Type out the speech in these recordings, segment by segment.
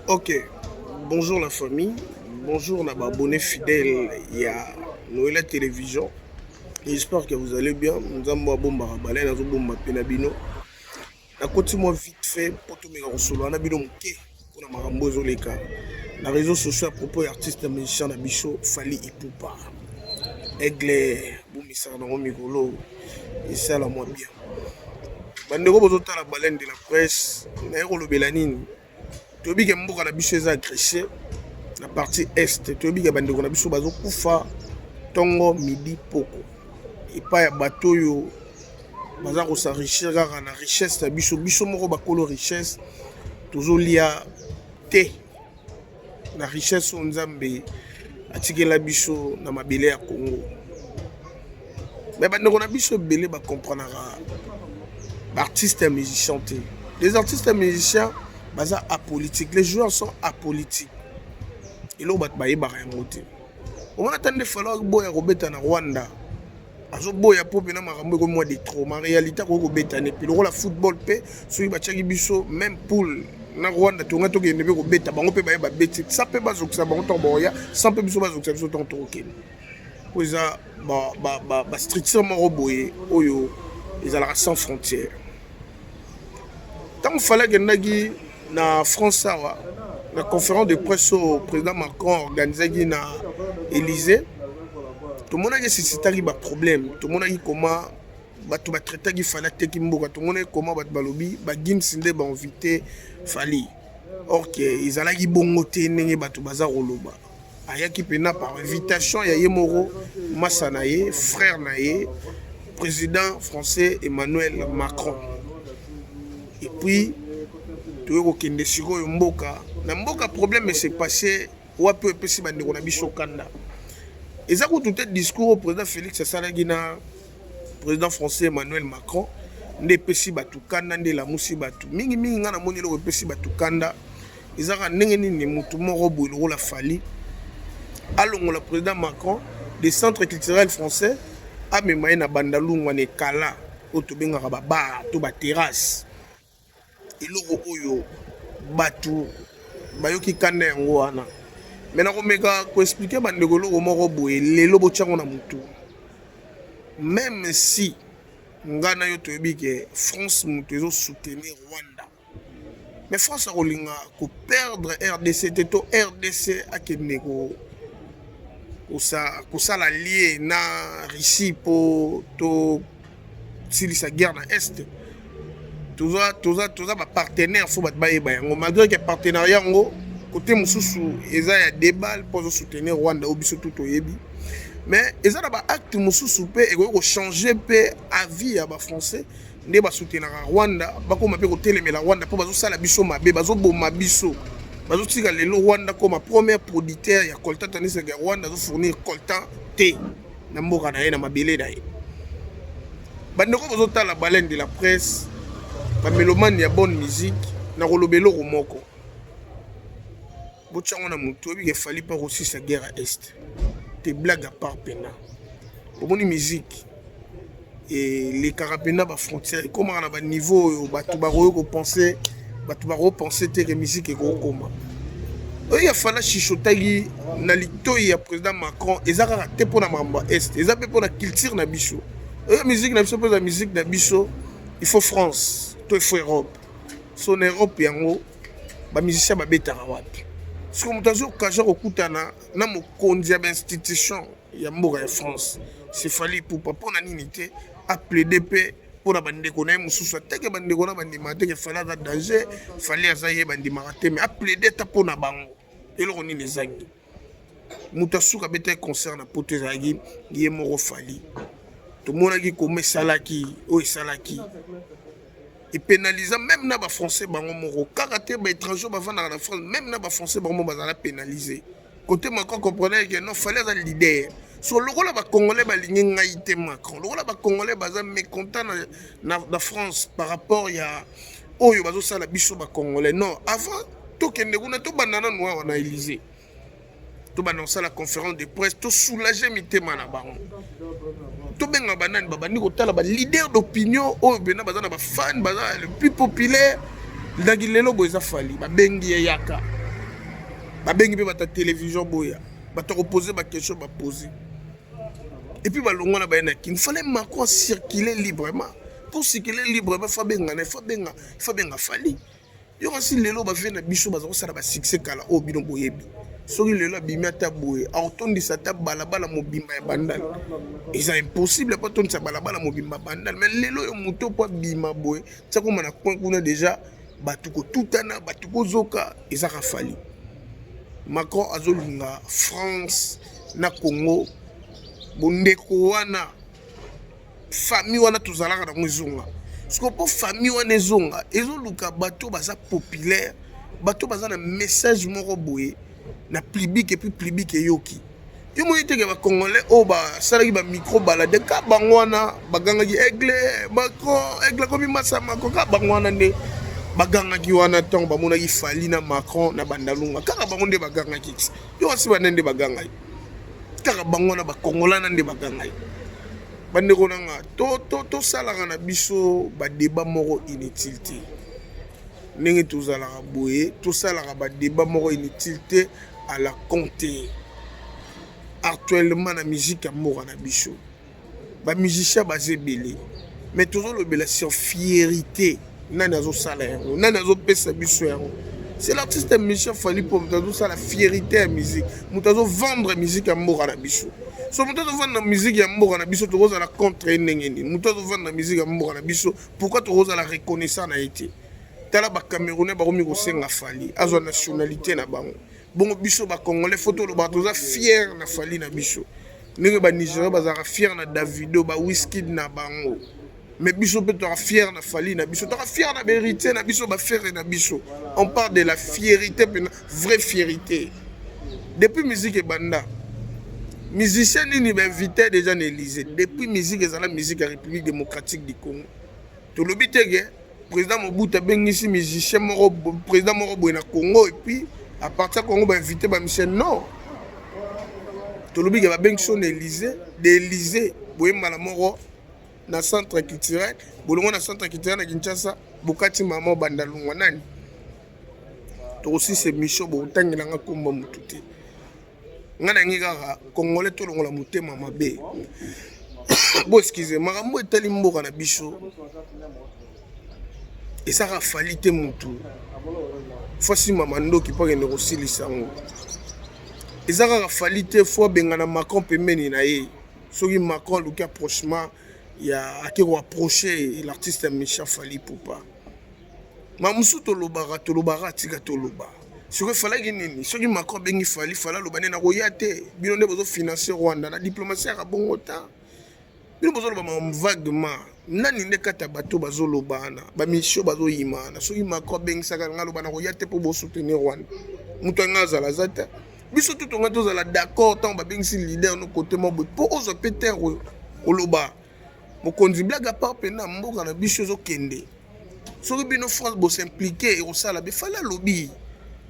Ok, bonjour la famille, bonjour na ba abonnés fidèles ya Noëlla Télévision. J'espère que vous allez bien. Nzambe abombaka baleine azobomba mpe na bino. Nakoti mwa vite fait mpo tomeka kosolola na bino moke mpona makambo ezoleka na réseaux sociaux à propos ya artiste musicien na biso Fally Ipupa. Aigle bomisaka nango mikolo esala mwa bien. Bandeko bozotala Baleine de la presse, naye kolobela nini? Toyebi ke mboka na biso eza agressé na partie est. Toyebi ke bandeko na biso bazokufa ntongo, midi, poko epai ya bato oyo baza kos'enrichir kaka na richesse na biso. Biso moko bakolo richesse tozolia te na richesse oyo Nzambe atikela biso na mabele ya Congo. Me bandeko na biso ebele bacomprenaka baartiste ya musicien te. Les artistes ya musiciens baza apolitique, les joueurs sont apolitiques. Eloko bato bayebaka yango te. Omona ata nde Fally aboya kobeta na Rwanda, azoboya mpo mpena makambo ekomi mwa de trop. Ma réalité, akoki kobeta ne mpe lokola football mpe soki batiaki biso même poule na Rwanda, tonga tokende mpe kobeta bango mpe baye babeti sa mpe bazokisa bango ntango baoya sa mpe biso bazokisa biso ntango tokokende, po eza bastructure moko boye oyo ezalaka sans frontière. Ntango Fally akendaki na France awa na conférence de presse oyo président Macron organisaki na Élysée, tomonaki esuscitaki baproblème. Tomonaki koma bato batraitaki Fally ateki mboka. Tomonaki koma bato balobi baGims nde bainvite Fally, or ke ezalaki bongo te. Ndenge bato baza koloba, ayaki mpena par invitation ya ye moko masa na ye, frère na ye, président français Emmanuel Macron. Et puis toyei kokende sikoyo mboka na mboka. Problème ese passé wapi oyo epesi bandeko na biso kanda? Eza kutu te discours oyo président Félix asalaki na président français Emmanuel Macron nde epesi bato kanda, nde elamusi bato mingimingi. Ngai namoni eloko epesi bato kanda ezaka ndenge nini motu moko boye lokola Fally alongola président Macron de Centre culturel français, amema ye na Bandalungwa na ekala oyo tobengaka babar to baterrasse. Eloko oyo bato bayoki kanda yango wana. Me nakomeka koexpliquer bandeko eloko moko boye lelo, botyango na motu. Même si ngai na yo toyebi ke France moto ezosoutenir Rwanda, mais France akolinga koperdre RDC te, to RDC akende kosala lie na Russie mpo tosilisa guerre na Est. Toza bapartenaire, faut bato bayeba yango, malgré ke partenariat yango côté mosusu eza ya débat mpo azosoutenir Rwanda oyo biso tu toyebi. Mais eza na baacte mosusu mpe ekoki kochanger mpe avis ya bafrançais nde basoutenaka Rwanda, bakóma mpe kotelemela Rwanda mpo bazosala biso mabe, bazoboma biso, bazotika lelo Rwanda koma premier producteur ya coltan, tandis que Rwanda azofournir coltan te na mboka na ye, na mabele na ye. Bandeko bozotala Baleine de la presse, bamélomane ya bonne musique, na koloba eloko moko, botyango na motu. Oyebi ke Fally mpa kosisa guerre ya Est te. Blague à part, mpena omoni musique elekaka mpena bafrontière, ekomaka na baniveau oyo bato bakoki kopense, bato bakopense te ke musique ekokoma. Oyo ya Fally chuchotaki na litoi ya président Macron eza kaka te mpona makambo ya Est, eza mpe mpona culture na biso oyo, musique na biso. Mpo eza musique na biso, il faut France to il faut Europe. So na Europe yango bamusicien babetaka wapi? Soki moto azwi occasion kokutana na mokonzi ya bainstitution ya mboka ya France, c'est Fally Ipupa, mpona nini te aplaide mpe mpona bandeko na ye mosusu? Ateke bandeko na bandimaka teke Fally aza danger, Fally aza ye, bandimaka te, mais aplaide ata mpona bango. Eloko nini ezangi? Moto asuka abetaki concert na Poto ezalaki ye moko Fally. Tomonaki koma esalaki oyo esalaki, epénalisa même na bafrançais bango moko kaka te, baétranger bavandaka na France, même na bafrançais bango moko bazala pénalisé. Côté Macron comprenait que non, Fally aza leader. So lokola bacongolais balingi ngai te, Macron, lokola bacongolais baza mécontent na France par rapport ya oyo bazosala biso bacongolais, non, avant tokende kuna, tobanda nanu awa na Élysée, tobanda kosala conférence de presse, tosoulage mitema na bango. Tobenga banani babandi kotala baleader d'opinion oyo mpena baza na bafan, baza le plus populaire ndaki lelo boye, eza Fally. Babengi ye, yaka. Babengi mpe bato ya télévision, boya bato ya kopose baquestion, bapose et puis balongwa na baye na Kini. Fallait Macron circuler librement. Pour circuler librement, faut benga na faut benga Fally. Yo kasi lelo bavie na biso baza kosala basuccès kala oyo bino boyebi. Soki lelo abimi ata boye, akotondisa ata balabala mobimba ya Bandal. Eza impossible po atondisa balabala mobimba ya Bandal. Mais lelo oyo, moto po abima boye, tia koma na coin kuna, déjà bato kotutana, bato kozoka. Ezaka Fally. Macron azolinga France na Congo, bondeko wana, famille wana tozalaka nango ezonga. Sikoyo mpo famille wana ezonga, ezoluka bato baza populaire, bato baza na message moko boye na public, et puis public eyoki. Yo moni teke bacongolais oyo basalaki bamicro balade ka bango wana bagangaki aigle Macron, aigle akomi masa Macron. Ka bango wana nde bagangaki wana ntango bamonaki Fally na Macron na Bandalunga. Kaka bango nde bagangaki. Yo kasi bana nde bagangaki, kaka bango wana, bakongolana nde bagangaki. Bandeko na nga, tosalaka na biso badébat moko inutile te. Ndenge tozalaka boye, tosalaka badébat moko inutile te à la compte. Actuellement na musique ya mboka na biso, bamusicien baza ebele, mais tozolobela sur fierté. Nani azosala yango? Nani azopesa biso yango? C'est l'artiste musicien Fally. Mpo moto azosala fierté ya musique, moto azovendre musique ya mboka na biso. So moto azovendre musique ya mboka na biso, tokozala contre ye ndenge nini? Moto azovendre musique ya mboka na biso, pourquoi tokozala reconnaissant na ye te? Tala, bacamerounais bakomi kosenga Fally azwa nationalité na bango. Bongo biso bacongolais, faut tolobaka toza fier na Fally na biso, ndenge banigéria bazalaka fier na Davido, baWizkid na bango. Mais biso mpe toka fier na Fally na biso, toka fier na bahéritier na biso, baFerre na biso. On parle de la fierté mpena, vraie fierté. Depuis musique ebanda, musicien nini bainvité déjà na Élysée? Depuis musique ezala musique ya République démocratique du Congo, tolobi te ke président Mobutu abengisi musicien moko, président moko boye na Congo, et puis à partir ya Congo bainvité bamusicien. Non, tolobi ke babengisi oyo na Élysée, de Élysée boyembala moko na centre culturel, bolongo na centre culturel na Kinshasa, bokati mama obanda longwa nani. Tokosisa émission, bokotangelanga nkombo motu te. Ngai nangi kaka congolais tolongola motema mabe. Bo excuse, makambo etali mboka na biso ezaka Fally te. Motu faut asimba mandoki mpo akende kosilisa yango. Eza kaka Fally te faut abengana Macron pembeni na ye. Soki Macron aluki approchement ya ake koapproche l'artiste Michel Fally Ipupa, ma mosusu tolobaka, tolobaka, atika toloba. Soki efalaki nini? Soki Macron abengi Fally, Fally aloba nde nakoya te. Bino nde bozofinance Rwanda na diplomatie yaka bongo ta. Bino bozoloba makambo vaguement. Nani nde kati ya bato bazoloba wana, bamisio bazoyima wana? Soki Macron abengisaka nga, aloba nakoya te mpo bosoutenir Rwanda, moto anga azala aza te. Biso tu tonga tozala d'accord ntango babengisi leader no kote moko boye mpo ozwa mpe terre koloba mokonzi. Blague à part, mpena mboka na biso ezokende. Soki bino France bos'impliquer, ekosala be. Fally alobi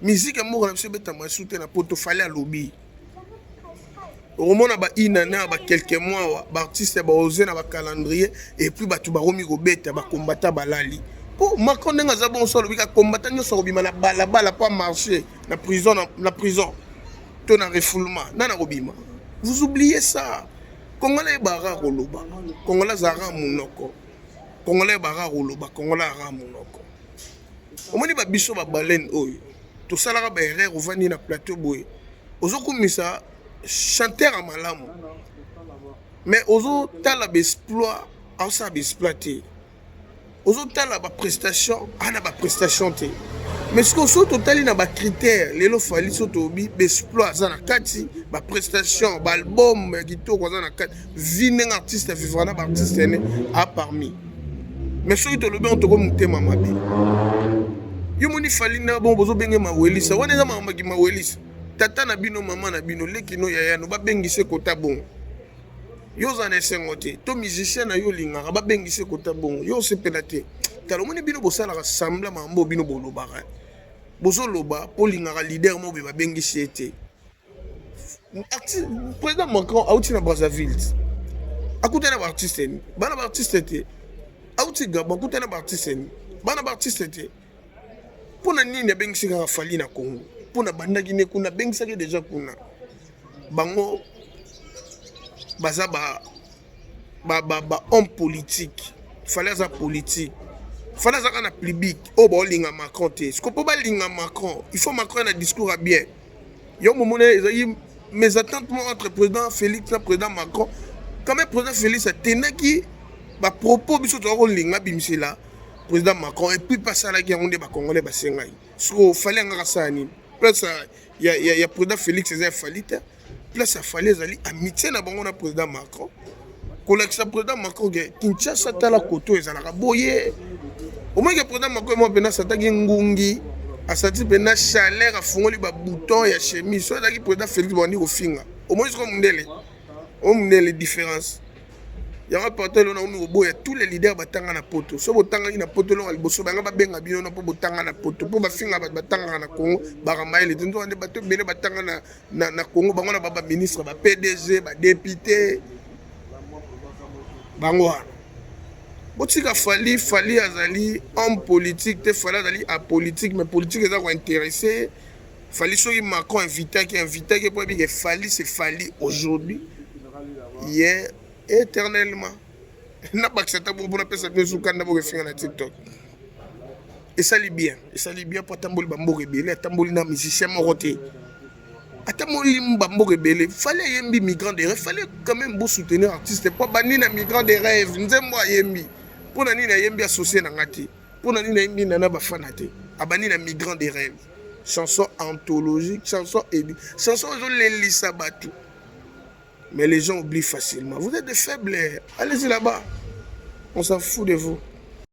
musique ya mboka na biso ebetama esu te na Poto. Fally alobi okomona ba une année ya baquelques mois awa, baartiste baoze na bacalendrier, et puis bato bakomi kobeta, bakombata balali. Mpo Macron ndenge aza bongo, so alobi kakombata nyonso akobima na balabala mpo amarche na prison, na prison to na refoulement, nani akobima? Vous oubliez ça. Congolais eyebaka koloba, congolais azalaka monoko, congolais eyebaka koloba, congolais azalaka monoko. Omoni babiso babalene oyo tosalaka baerreur. Ovandi na plateau boye, ozokumisa chanteur ya malamu, mais ozotala baexploit, aosala baexploit te. Ozotala baprestation, ana baprestation te. Mais sikoyo soki totali na bacritère lelo, Fally, so tobi baexploit aza na kati, baprestation, baalbum ya kitoko aza na kati, vi ndenge artiste avivra na baartiste ne a parmi. Mais soki tolobi yango, tokomi motema mabe. Yo moni Fally nde bongo bozobenge mawelisa wana, eza makambo ya mawelisa. Tata na bino, mama na bino, leki no, yaya no, babengisa ekota bongo, yo oza na esengo te. To musicien na yo olingaka, babengisa ekota bongo, yo osepela te. Tala, omoni bino bosalaka semblant. Makambo bino bolobaka, bozoloba mpo olingaka leader mo boye, babengisi ye te. Président Macron auti na Brazzaville, akutani na baartiste ni bana baartiste te. Auti Gabon, akutani na baartiste ni bana baartiste te. Mpo na nini abengisi kaka Fally na Congo? Mpo na bandaki ne kuna, abengisaki déjà kuna. Bango baza ba homme politique. Fally aza politique. Fally azaka na public oyo baolinga Macron te. Siko mpo balinga Macron, il faut Macron na discours ya bien. Yo momona ezalaki mésentente entre président Félix na président Macron. Quand même, président Félix atenaki bapropos biso toza kolinga abimisela président Macron, et puis mpe asalaki yango nde Bacongolais basengai. Siko Fally angaka asala nini? Place ya président Félix eza ya Fally te. Place ya Fally ezali amitié na bango na président Macron, kolakisa président Macron ke Kinshasa, tala koto ezalaka boye. Omoki président Macron mo mpena asataki ngungi, asati mpena chaleur, afungoli babouton ya chemise. So ezalaki président Félix, bandi kofinga. Omoni siko mondele o mondele, différence yango. Partout eloko nakomi koboya tous les leaders batanga na Poto. So botangaki na Poto, eloko ya liboso banga babenga bino na mpo botanga na Poto, mpo bafinga bato batangaka na Congo bakamayele te. Nzoka nde bato ebele batanga na Congo, bango na ba baministre, ba PDG, badéputé, bango wana. Botika Fally. Fally azali homme politique te. Fally azali apolitique, mais politique eza kointéresser Fally. Soki Macron invitaki mpo ebike Fally, c'est Fally aujourd'hui, hier, éternellement. Nabakisa ata bongo mpona pesa bino sukanda bokefinga na TikTok. Esali bien, esali bien mpo atamboli bamboka ebele. Atamboli na musicien moko te, atamboli bamboka ebele. Fally ayembi Migrant de rêve. Fallait quand même bosoutenir artiste mpo bandi na Migrant de rêve. Nzembo ayembi, mpo na nini ayembi associé na nga te? Mpo na nini ayembi nana bafana te? Abandi na Migrant de rêve, chanson anthologique, chanson edi, chanson ezolelisa bato. Mais les gens oublient facilement. Vous êtes des faibles. Allez-y là-bas, on s'en fout de vous.